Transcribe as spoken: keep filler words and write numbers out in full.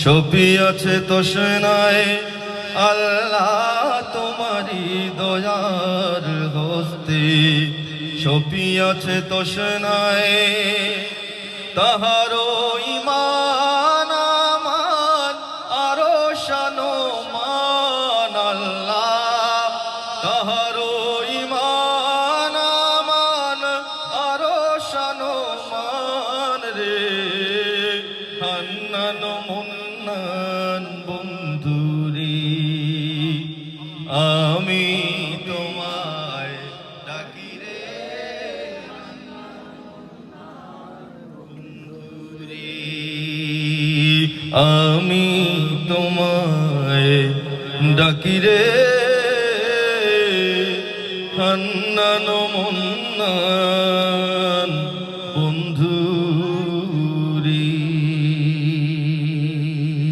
সপিয়াছে তশনায় আল্লাহ তোমারি দয়ার হস্তে, সপিয়াছে তশনায়। তাহারো ইমান আমান আরো শানো মান আল্লাহ, তাহারো ইমান আমান আরো শানো মান রে। হান্নান মন্নান বন্ধুরে, আমি তোমায় ডাকি রে। আমি তোমায় ডাকি রে, হান্নান মন্নান।